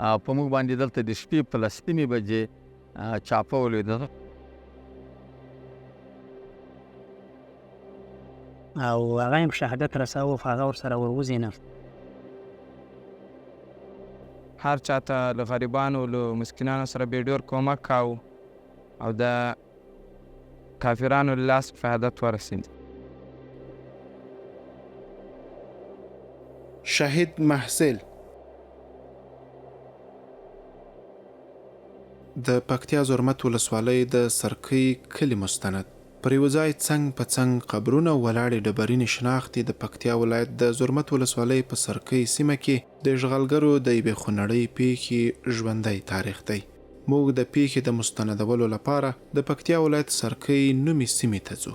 په موږ باندې دلته د شپې په 10:30 بجې چاپه ولوېده. او هغه هم شهادت رساوه، خو هغه ورسره وروځي نه. هر چاته له غریبانو له مسکینانو سره به ډېر کومک کاوه او د کافرانو له لاس په شهادت ورسېد. شهید محصل د پکتیا زرمت ولسوالۍ د سرکۍ کلي مستند. پر یوه ځای څنګ په څنګ قبرونه او ولاړې ډبرینې شناختې د پکتیا ولایت د زرمت ولسوالۍ په سرکۍ سیمه کې د اشغالګرو د یوې خونړۍ پېښې ژوندی تاریخ دی. موږ د پېښې د مستندولو لپاره د پکتیا ولایت سرکۍ نومې سیمې ته ځو.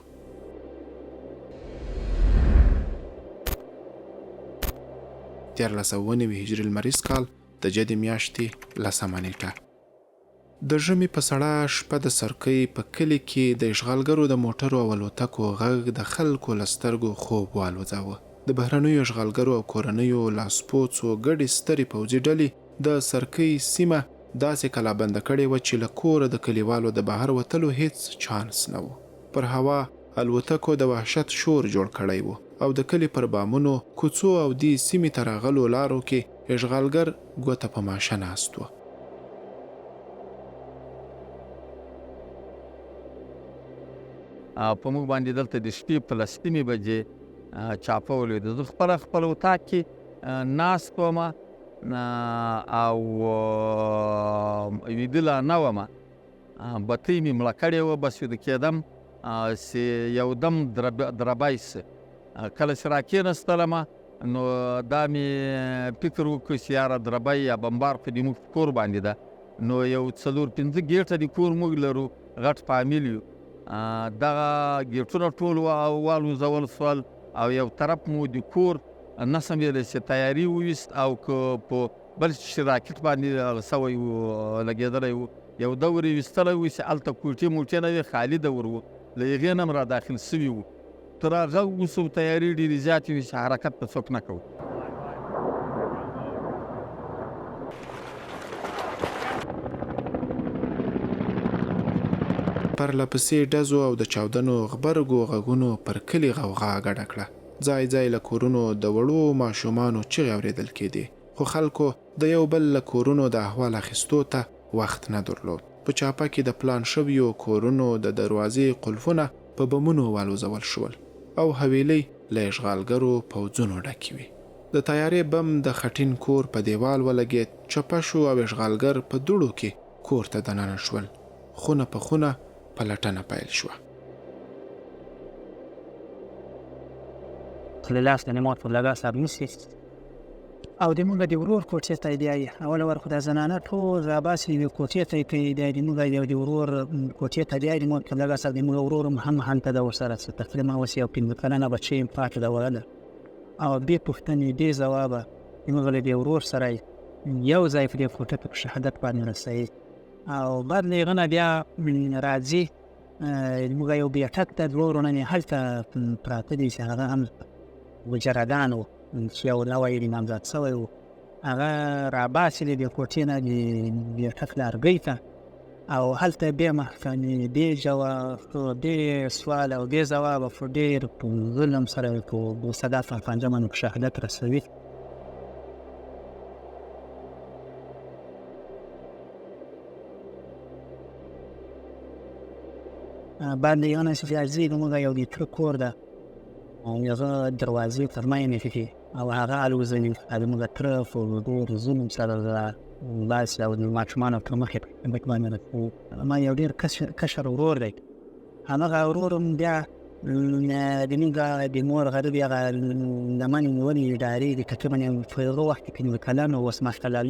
1390 هجري لمریز کال د جدې میاشتې 10مه نېټه. د ژمي په سړه شپه د سرکۍ په کلي کې د اشغالګرو د موټرو او الوتکو غږ د خلکو له سترګو خوب والوځاوه. د بهرنیو اشغالګرو او کورنیو لاسپوڅو ګډې سترې پوځي ډلې د سرکۍ سیمه داسې کلابنده کړې وه چې له کوره د کلیوالو د بهر وتلو هېڅ چانس نه و. پر هوا الوتکو د وحشت شور جوړ کړی و او د کلي پر بامونو، کوڅو او دې سیمې ته راغلو لارو کې اشغالګر ګوته په ماشه ناست وو. په موږ باندې دلته د شپې په 10:30 بجې چاپه ولوېده. زه خپله خپل اتاق کې ناست وم او ویده لا نه وم، بتۍ مې مړه کړې وه، بس ویده کېدم چې یو دم دربی سه. کله چې راکېنستلم نو دا مې فکر وکړ چې یاره دربی یا بمبار خو دې موږ په کور باندې ده، نو یو 4-5 ګېټه د کور موږ لرو، غټ فامیل یو، دغه ګېټونه ټول والوزول سول او یو طرف مو د کور نسم ویلی چې تیاري وویست او که په بل شي راکټ باندې هغه سوی و، لګېدلی و، یو دور یې ویستلی و چې هلته کوټې موټې نه وې، خالي دور و، له هغې نه هم را داخل سوي وو. تر هغه وروسته تیارې ډېرې زیاتې وې چې حرکت به څوک نه کوي. پرله پسې ډزو او د چاودنو غبرګو غږونو پر کلي غوغا ګډه کړه. ځای ځای له کورونو د وړو ماشومانو چیغې اورېدل کېدې، خو خلکو د یو بل له کورونو د احوال اخیستو ته وخت نه درلود. په چاپه کې د پلان شویو کورونو د دروازې قلفونه په بمونو والوزول شول او حویلۍ له اشغالګرو پوځونو ډکې وې. د طیارې بم د خټین کور په دېوال ولګېد، چپه شو او اشغالګر په دوړو کې کور ته دننه شول. خونه په خونه پلټنه پیل شوه. له لاس نه مور په لګا صاحب نیسي او د موږ د ورور کوټې ته یې بیایي. اوله ور خو دا زنانه ټول راباسي یوې کوټې ته یې کوي، بیا د موږ یو د ورور کوټې ته بیایي. د مور په لګا صاحب د موږ ورور هم هلته ده ورسره، څه تقریبا اوس یو 5 کلنه بچی یې پاتې ده وړه ده او بې پوښتنې بې ځوابه د موږ له دې ورور سره یو ځای په دې کوټه کې په شهادت باندې رسوي. او بعد له هغه نه بیا راځي موږ یو بیټک ته، دوه وروڼه مې هلته پراته دي چې هغه هم مجردان وو، چې یو نوی نامزاد شوی و، هغه راباسي له دې کوټې نه د بیټک لارګۍ ته او هلته بې محکمې بې جواب بې سوال او بې ځوابه په ډېر په ظلم سره په سادات افغانجه باندې په شهادت رسوي. بعد له یو نه چې بیا ځي نو موږ یو د تره کور ده، هغه دروازې تر مینې دي او هغه الوزوي. د موږ تره په ډېر ظلم سره باسي او د ماشومانو تر مخې په باندې رسوي. ما یو ډېر کشر ورور دی، همغه ورور هم بیا د موږ د مور غریب هغه لمنې نیولې ډارېږي. تقریبا په هغه وخت کې 5 کلن و، اوس ماشاءالله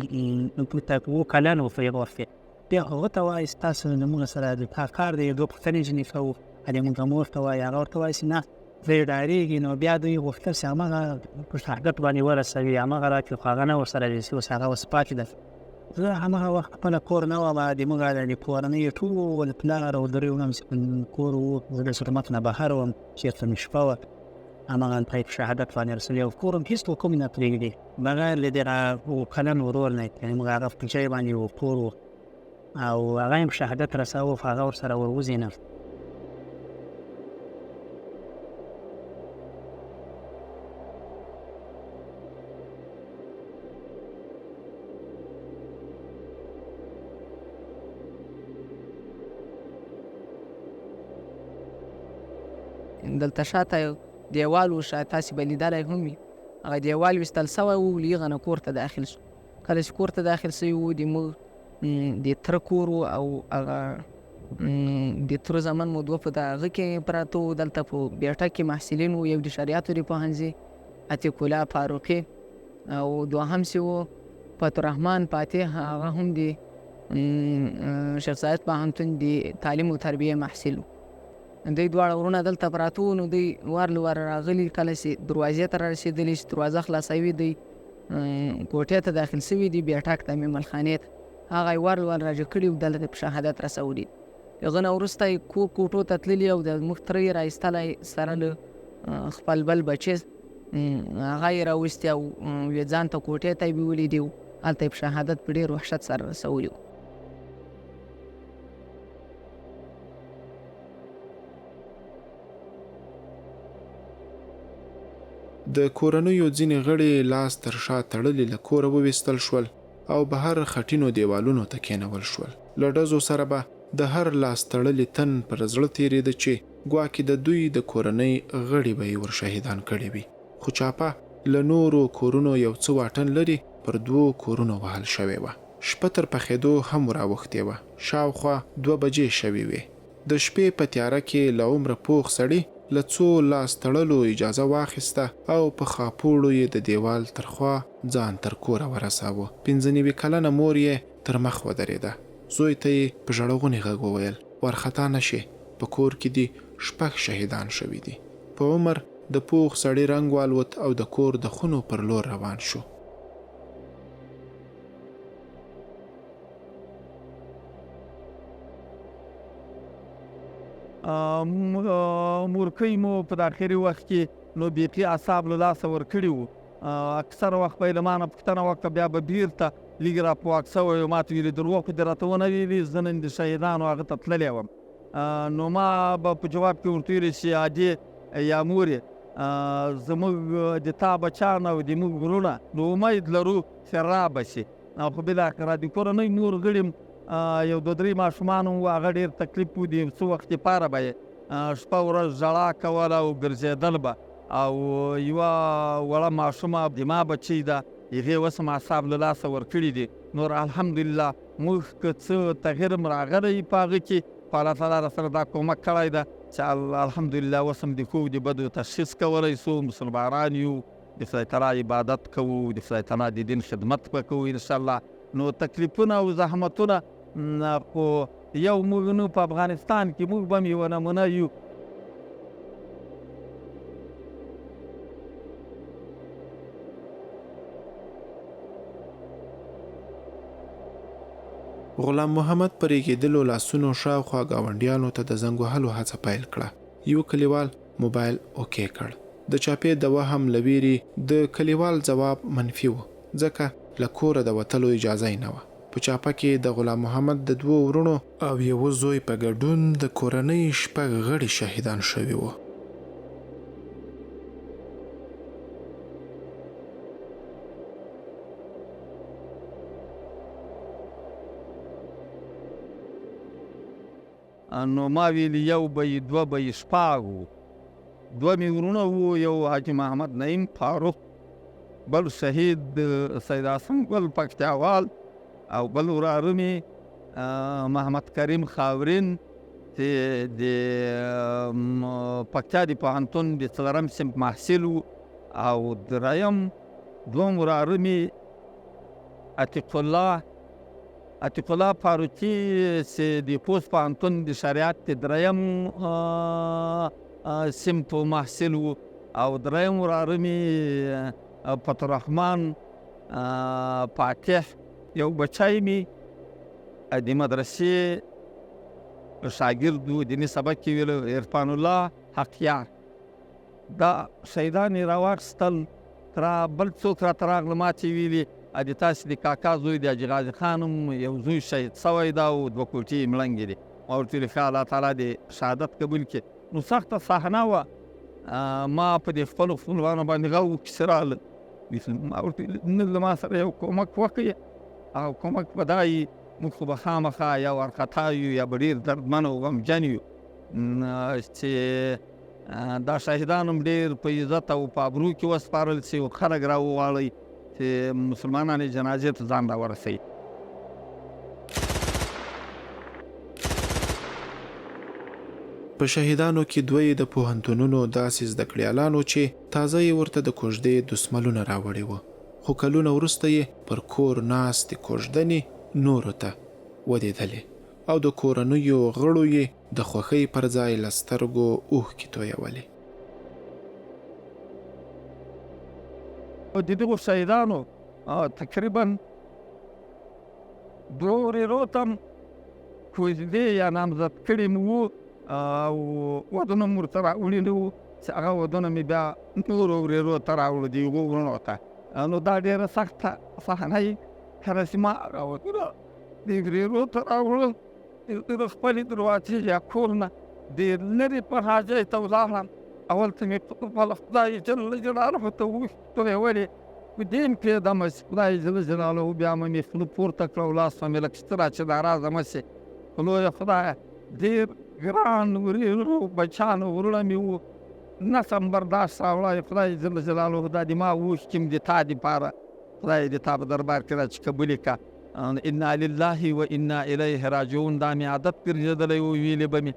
7 کلن و په هغه وخت کې. بیا هغه ته وایي چې تاسو له موږ سره د تا کار دی، دوه پوښتنې ځینې کوو. د موږ مور ته وایي، هغه ورته وایي چې نه زه ډارېږي. نو بیا دوی غوښتل چې هماغه په شهادت باندې ورسوي، هماغه راکړي، خو هغه نه ورسره دی چې اوس هغه اوس پاتې ده. زه هماغه وخت خپله کور نه وم، د موږ د کورنۍ ټول پلار او درې وروڼه مې چې کور وو، زه د خدمت نه بهر وم، چېرته مې شپه وه. هماغلته یې په شهادت باندې رسولی او کور هم هېڅ کوم نه پرېږدي بغیر له دغه اووه کلن ورور نه یعنې موږ هغه په ځای باندې یو کور و او هغه هم شهادت رساوه خو هغه ورسره وروځي نه. دلته شاته یو دیوال و، شاید تاسې به لیدلی هم وي. هغه دیوال ویستل سوی و، له هغه نه کور ته داخل سو. کله چې کور ته داخل سوي وو، د موږ د تره کور و او هغه د تره زامن مو دوه په هغه کې پراته وو. دلته په بیټک کې محصلین وو، یو د شریعتو د پوهنځي عتیق الله فاروقي او دوهم چې و فتح الرحمن فاتح، هغه هم د شیخ زاید پوهنتون د تعلیم او تربیې محصل و. دوی دواړه وروڼه دلته پراته وو، نو دوی وار له واره راغلي. کله چې دروازې ته رارسېدلي، چې دروازه خلاصوي، دوی کوټې ته داخل شوي دي، بیټک ته، میملخانې ته. هغه یې وار له واره راجګ کړي او دلته یې په شهادت رسولي دي. هغه نه وروسته یې کور کوټو ته تللي او د موږ تره یې را ایستلی سره له خپل بل بچي، هغه یې راوستي او یې ځان ته کوټې ته یې بیولي دي او هلته یې په شهادت په ډېر وحشت سره رسولي وو. د کورنیو ځینې غړي لاس تر شا تړلي له کوره وویستل شول او بهر خټینو دېوالونو ته کېنول شول. له ډزو سره به د هر لاس تړلي تن پر زړه تېرېده چې ګواکې د دوی د کورنۍ غړي به یې ورشهیدان کړي وي. خو چاپه له نورو کورونو یو څه واټن لرې پر دوو کورونو وهل شوې وه. شپه تر پخېدو هم وراوښتې وه. شاوخوا دوه بجې شوې وې. د شپې په تیاره کې له عمره پوخ سړي له څو لاس تړلو اجازه واخیسته او په خاپوړو یې د دېوال تر خوا ځان تر کوره ورساوه. 95 کلنه مور یې تر مخ ودرېده. زوی ته یې په ژړغوني غږ وویل، وارخطا نه شې، په کور کې دي شپږ شهیدان شوي دي. په عمر د پوخ سړي رنګ والوت او د کور د خونو پر لور روان شو. مورکۍ مو په داخري وخت کې نو بیخي اعصاب له لاسه ورکړي وو. اکثر وخت به یې له ما نه پوښتنه وکړه، بیا به بیرته لږ را پواک شوی و، ما ته ویلي دروغ خو دې راته ونه ویلي، زه نن د شهیدانو هغه ته تللی وم. نو ما به په جواب کې ورته ویلي چې ادې یا مورې زموږ د تا بچیان او د موږ وروڼه نو امید لرو چې را به شي. خو بالاخره د کورنۍ نور غړي یو دوه درې ماشومان هم وو، هغه ډېر تکلیف و. د یو څه وخت لپاره به یې شپه ورځ ژړا کوله او ګرځېدل به. او یوه وړه ماشومه د ما بچی ده، هغې اوس هم اعصاب له لاسه ورکړي دي. نور الحمدلله موږ که څه تغیر هم راغلی په هغه کې، خو الله تعالی راسره دا کومک کړی ده چې الحمدلله اوس هم د ښو او د بدو تشخیص کولی شو. مسلمانان یو، د خدای تعالی عبادت کوو، د خدای تعالی د دین خدمت به کوو انشاءالله. نو تکلیفونه او زحمتونه خو یو موږ نو په افغانستان کې موږ به هم یوه نمونه یو. غلام محمد په رېږېدلو لاسونو شاوخوا ګاونډیانو ته د زنګ وهلو هڅه پیل کړه. یوه کلیوال موبایل اوکې کړ. د چاپې د وهم له وېرې د کلیوال ځواب منفي و، ځکه له کوره د وتلو اجازه یې نه وه. په چاپه کې د غلام محمد د دوو وروڼو او یوه زوی په ګډون د کورنۍ شپږ غړي شهیدان شوي وو. نو ما ویل یو به یې دوه به یې شپږ وو. دوه مې وروڼه وو، یو حاجي محمد نعیم فاروق، بل شهید سید حسن ګل پکتیاوال، او بل وراره مې محمد کریم خاورین چې د پکتیا د پوهنتون د څلورم صنف محصل و، او دریم دوم وراره مې عتیق الله عتیق الله فاروقي چې د خوست پوهنتون د شریعت د دریم صنف محصل و، او دریم وراره مې فتح الرحمن فاتح. یو بچی مې د مدرسې شاګرد و، دیني سبق یې ویلو، عرفان الله حقیار. دا شهیدان یې راواخیستل. تر بل څوک راته راغله، ما ته یې ویلي د تاسې د کاکا زوی د حاجي غازي خان هم یو زوی شهید سوی ده او دوه کوټې یې مړنګې دي. ما ورته ویلي ښه الله تعالی دې شهادت قبول کړي. نو سخته صحنه وه. ما په دې خپلو خپلوانو باندې غږ وکړ چې راغله. ما ورته ویل نه له ما سره یو کومک وکړئ، هغه کومک به دا وي موږ خو به خامخا یا وارخطا یو یا به ډېر دردمن او غمجن یو چې دا شهیدان هم ډېر په عزت او په ابرو کې وسپارل شي او خلک را وغواړئ چې مسلمانان یې جنازې ته ځان را ورسوي. په شهیدانو کې دوه یې د پوهنتونونو داسې زده کړیالان وو چې تازه یې ورته د کوژدې دوسملونه راوړي وو، خو کلونه وروسته یې پر کور ناستې کوژدنې نورو ته ودېدلې او د کورنیو غړو یې د خوښۍ پر ځای له سترګو اوښکې تویولې. د دغو شهیدانو تقریبا دوو ورېرو ته هم کوژدې یا نامزد کړي مو وو او ودونه مو ورته راوړي نه وو چې هغه ودونه مې بیا نورو ورېرو ته راوړو، د هغو وروڼو ته. نو دا ډېره سخته صحنه وي کله چې ما هغه ودونه د ورېرو ته راوړل، د خپلې دروازې یا کور نه ډېر لرې پناه ځای ته ولاړم. اول ته مې خپل خدای جل جلاله ته اوښکې تویولې، په دې هم پوهېدم چې خدای جل جلاله بیا مې خوله پورته کړه او لاس مې لږ ستره چې ناراضه مه شې. خو لویه خدایه ډېر ګران ورېرو بچیانو وروڼه مې وو، نه سم برداشت راوړی. خدای جل جلاله دا د ما اوښکې هم د تا دپاره خدای د تا په دربار کې را چې قبولې کړه. انا لله و انا الیه راجعون، دا مې عادت ګرځېدلی و، ویلي به مې.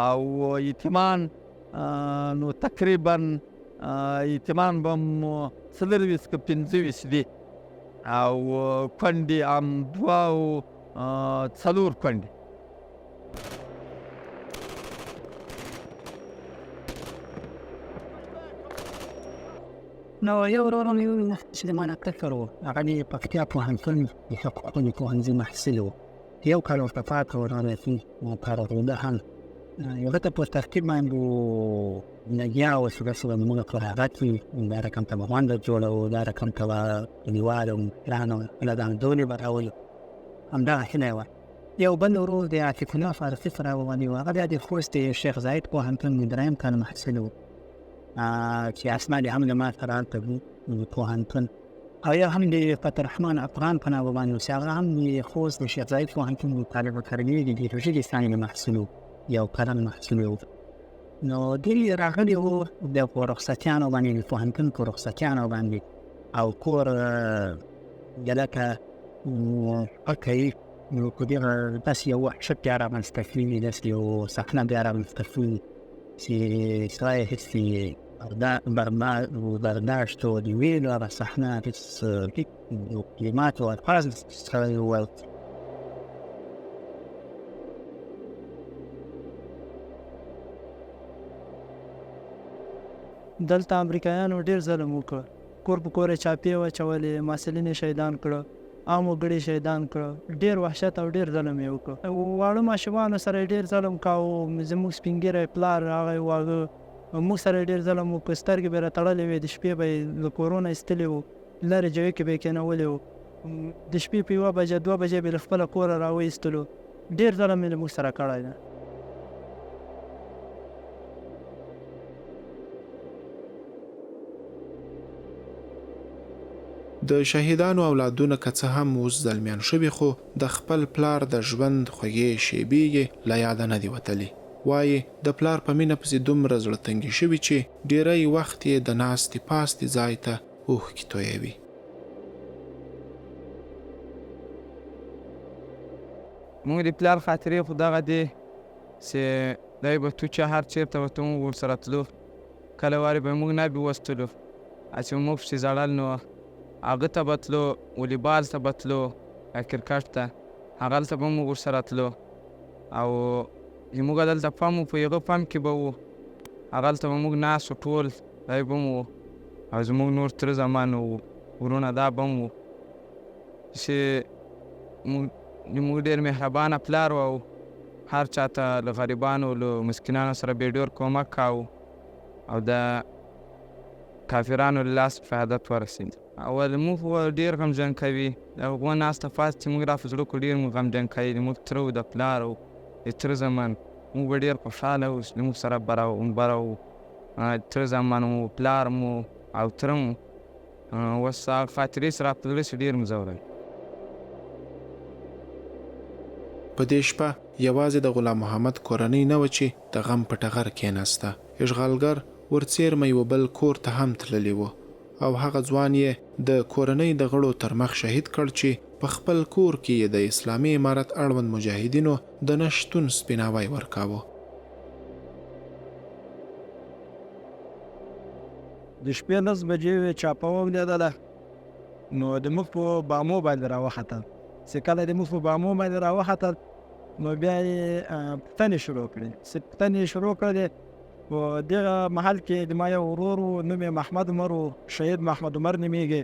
او یتیمان نو تقریبا یتیمان به مو 24 که 25 دي او کونډې هم 2 او 4 کونډې. نو یو ورور مې چې د ما نه کشر و، هغه د پکتیا پوهنتون د حقوقو د پوهنځي محصل و، یو کال ورته پاتې و، راغی فارغېده هم. هغه ته په ترتیب باندې لګیا و چې داسې به موږ فراغت وي، دا رقم ته به غونډه جوړوو، دا رقم ته به کلیوالو مشرانو خپله داندولې به راولو، همدغه هیله یې وه. یو بل ورور د عاطف الله فاروقي سره باندې و، هغه بیا د خوست د شیخ زاید پوهنتون د دریم کال محصل و چې اسناد یې هم له ما سره هلته وو پوهنتون. او یو هم د فتح الرحمن افغان په نامه باندې و چې هغه هم د خوست د شیخ زاید پوهنتون د طالب التربیې د بیولوژي د څانګې محصول و، یو کلن محصول و. نو دوی راغلي وو د په رخصتیانو باندې، د پوهنتون په رخصتیانو باندې، او کور دلته کوي. نو په دغه داسې یو وحشت بیا رامنځته کېږي، داسې یو صحنه بیا رامنځته کېږي چې سړی هېڅ برداشت او د ویلو هغه صحنه هېڅ کلمات او الفاظ سړی ووایي. دلته امریکایانو ډېر ظلم وکړ، کور په کور یې چاپې واچولې، محصلین یې شهیدان کړه، عام وګړي شهیدان کړه، ډېر وحشت او ډېر ظلم یې وکړ. واړه ماشومانو سره یې ډېر ظلم کاوه، زموږ سپین ږیری پلار هغه یې واهه، موږ سره یې ډېر ظلم وکړ، سترګې به یې راتړلې وې، د شپې به یې له کورونه ایستلي وو، لرې جوی کې به یې کېنولي وو، د شپې په 1 بجه 2 بجې به یې له خپله کوره راوایستلو، ډېر ظلم یې له موږ سره کړی دی. د شهیدانو اولادونه که څه هم اوس زلمیان شوي، خو د خپل پلار د ژوند خوږې شېبې یې له یاده نه دي وتلې. وایي د پلار په مینه پسې دومره زړه تنګي شوي چې ډېری وخت یې د ناستې پاستې ځای ته اوښکې تویوي. موږ د پلار خاطرې خو دغه دي چې دی به تو چې هر چېرته به ته موږ ورسره تلو، کله وارې به موږ نه بیوستلو، چې موږ پسې ژړل نو هغه ته به تلو، والیبال ته به تلو یا کرکټ ته، هغلته به موږ ورسره تلو. او زموږ دلته پم و، په هغه پم کې به وو، هغلته به موږ ناست وو ټول، دی به هم و او زموږ نور تره زمان وو وروڼه دا به هم وو. چې موږ ډېر مهربانه پلار و او هر چا ته له غریبانو له مسکینانو سره به یې ډېر کومک کاوه او د کافرانو له لاسه په شهادت ورسېد. اول موږ خو ډېر غمجن کوي، د هغو ناسته پاسته چې موږ را په زړه کړو ډېر موږ غمجن کوي. د موږ تره و د پلار او د تره زامن موږ به ډېر خوشحاله وو چې له موږ سره بره وو، تره زامن مو، پلار مو او تره مو. اوس هغه خاطرې چې را په زړه شي ډېر مو ځوروي. په دې شپه یوازې د غلام محمد کورنۍ نه وه چې د غم په ټغر کېناسته، اشغالګر ورڅېرمه یوه بل کور ته هم تللي وو او هغه ځوان یې د کورنۍ د غړو تر مخ شهید کړ چې په خپل کور کې یې د اسلامي امارت اړوند مجاهدینو د نه شتون سپیناوی ورکاوه. د شپې 10 بجې وې، چاپه وولېدله، نو د موږ په بامو باندې راوختل. چې کله د موږ په بامو باندې راوختل نو بیا یې پوښتنې شروع کړې. چې پوښتنې یې شروع کړلې، په دغه محل کې د ما یو ورور و، نوم یې محمد عمر و، شهید محمد عمر نومېږي.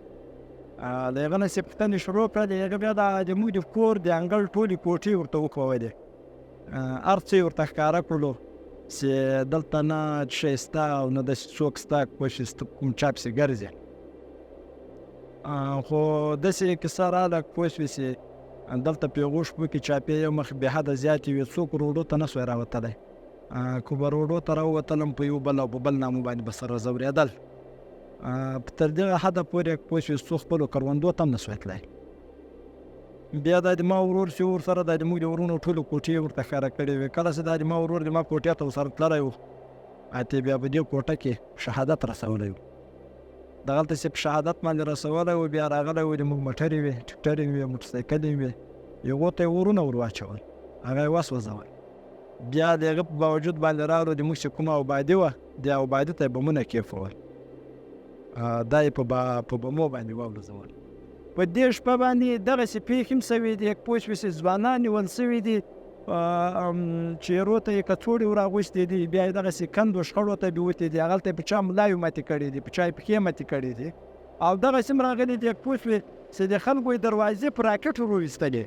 له هغه نه چې پوښتنې شروع کړلې، هغه بیا د موږ د کور د انګړ ټولې کوټې ورته وښوولې، هر څه یې ورته ښکاره کړلو چې دلته نه شی شته او نه داسې څوک شته پوه شي کوم چا پسې ګرځي. خو داسې کیسه راغله پوه شوې چې دلته په هغو شپو کې چاپې یو مخ بې حده زیاتې وې، څوک روډو ته نه شوای راوتلی. که به روډو ته راووتلم په یو بل او په بل نامه باندې به سره ځورېدل. تر دغه حده پورې پوه شوې څو خپلو کروندو ته هم نه شوای تللی. بیا دا د ما ورور چې ورسره دا د موږ د وروڼو ټولو کوټې یې ورته ښکاره کړې وې. کله چې دا د ما ورور د ما کوټې ته ورسره تللی و، اتې بیا په دې کوټه کې شهادت رسولی و. دغلته چې په شهادت باندې رسولی و، بیا راغلی و، د موږ موټرې وې، ټکټرې وې، موټرسایکلې وې، هغو ته یې اورونه ور واچول، هغه یې وسوځول. بیا د هغه په باوجود باندې راغلو، د موږ چې کومه آبادي وه، دې آبادي ته یې بمونه کېښول، دا یې په بمو باندې والوزول. په دې شپه باندې دغسې پېښې هم شوې دي، پوه شوې چې ځوانان نیول شوي دي، چیرو ته یې کڅوړې ور اغوستې دي، بیا یې دغسې کندو شخړو ته بیوتې دي، هغلته یې په چا ملایو ماتې کړې دي، په چا یې پښې ماتې کړې دي، او دغسې هم راغلي دي، پوه شوې چې د خلکو یې دروازې په راکټ ور وویستلې.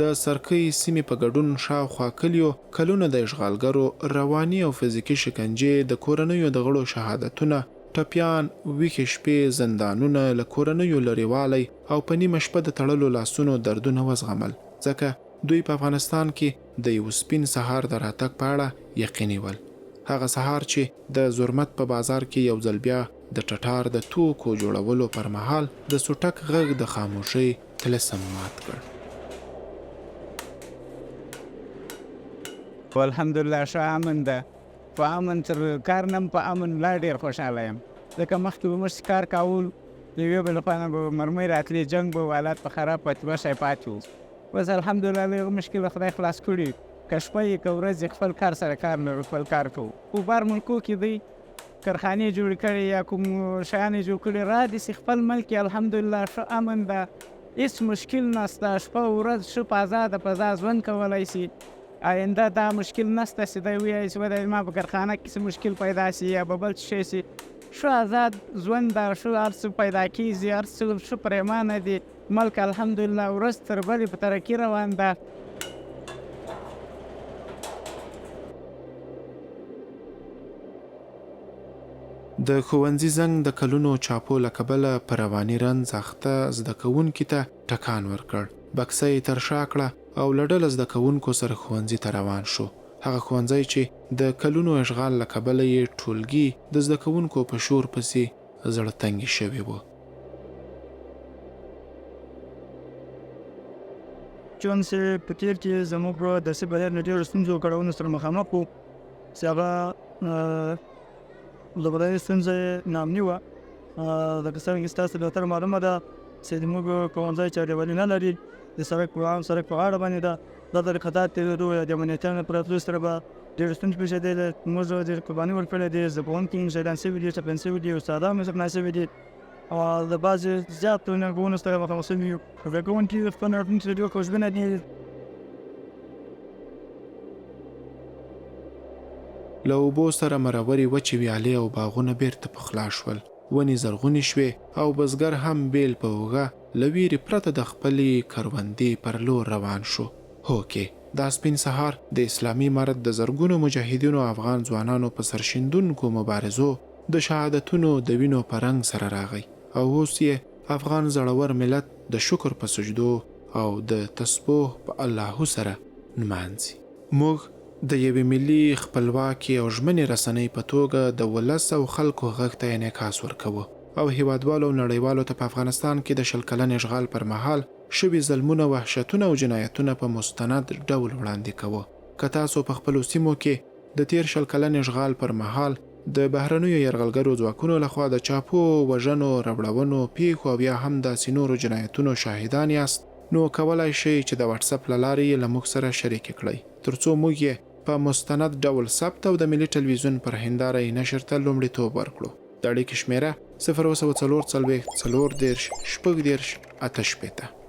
د سرکۍ سیمې په ګډون شاوخوا کلیو کلونه د اشغالګرو رواني او فزیکي شکنجې، د کورنیو د غړو شهادتونه، ټپیان، ویښې شپې، زندانونه، له کورنیو لرېوالی او په نیمه شپه د تړلو لاسونو دردونه وزغمل، ځکه دوی په افغانستان کې د یو سپین سهار د راتګ په اړه یقیني ول. هغه سهار چې د زرمت په بازار کې یو ځل بیا د ټټار د توکو جوړولو پر مهال د سوټک غږ د خاموشۍ طلسم مات کړ. الحمدلله ښه امن ده، په امن تر کار نه هم په امن لا ډېر خوشحاله یم، ځکه مخکې به موږ چې کار کاوه د یوې بلې خوا نه به مرمۍ راتلې، جنګ به و، حالات به خراب پاتې بس یې پاتې وو. بس الحمدلله له هغه مشکله خدای خلاص کړي، که شپه یې که ورځ یې خپل کار سره کار لرو، خپل کار کوو. په بار ملکو کې دی کارخانې جوړې کړې یا کوم شیان یې جوړ کړي، را دي سي خپل ملک کې الحمدلله ښه امن ده، هیڅ مشکل نشته، شپه ورځ ښه په ازاده فضا ژوند کولی شي. آینده دا مشکل نشته چې دی ووایي چې ولې ما په کارخانه کې څه مشکل پیدا شي یا به بل څه شی شي. ښه ازاد ژوند ده، ښه هر څه پیدا کېږي، هر څه ښه پریمانه دي. ملک الحمدلله ورځ تر بلې په ترقي روان ده. د ښوونځي زنګ د کلونو چاپو له کبله په رواني رنځ اخته زده کوونکي ته ټکان ورکړ. بکسه یې تر شا کړه او له ډله زده کوونکو سره ښوونځي ته روان شو. هغه ښوونځی چې د کلونو اشغال له کبله یې ټولګي د زده کوونکو په شور پسې زړه تنګي شوي وو. چون چې په تېر کې زموږ درسي بهیر له ډېرو ستونزو او کړاوونو سره مخامخ وو، چې هغه لومړۍ ستونزه یې ناامني وه. لکه څرنګه چې تاسو بهتره معلومه ده چې زموږ ښوونځی چاردیوالي نه لري، د سړک په عام سړک په غاړه باندې ده. دلته د قطار تېرېدو یا د امنیتیانو په راتلو سره به ډېرې ستونزې پېښېدلې. موږ ډېرې قرباني ورکړې دي، زده کوونکي مو شهیدان شوي دي، ټپیان شوي دي، استادان مو زخمیان شوي دي او له بعضې زیاتو ننګونو سره مخامخ شوي یو. زده کوونکي خپل راتلونکي ته ډېر خوشبینه دي. له اوبو سره مرورې وچې ویالې او باغونه بېرته پخلا شول، ونې زرغونې شوې او بزګر هم بېل په اوږه له وېرې پرته د خپلې کروندې پر لور روان شو. هوکې! دا سپین سهار د اسلامي امارت د زرګونو مجاهدینو افغان ځوانانو په سرشیندونکو مبارزو د شهادتونو د وینو په رنګ سره راغی او اوس یې افغان زړور ملت د شکر په سجدو او د تسبوح په الله هو سره نمانځي. موږ د یوې ملي، خپلواکې او ژمنې رسنۍ په توګه د ولس او خلکو غږ ته انعکاس ورکوو او هیوادوالو او نړیوالو ته په افغانستان کې د 20 کلن اشغال پر مهال شوي ظلمونه، وحشتونه او جنایتونه په مستند ډول وړاندې کوو. که تاسو په خپلو سیمو کې د تېر 20 کلن اشغال پر مهال د بهرنیو یرغلګرو ځواکونو لخوا د چاپو، وژنو، ربړونو، پېښو او یا هم داسې نورو جنایتونو شاهدان یاست، نو کولای شئ چې د واټساپ له لارې یې له موږ سره شریکې کړئ، تر څو موږ یې په مستند ډول ثبت او د ملي ټلویزیون پر هنداره یې نشر ته لومړیتوب ورکړو. د اړیکې شمېره، 0744 34 36 68.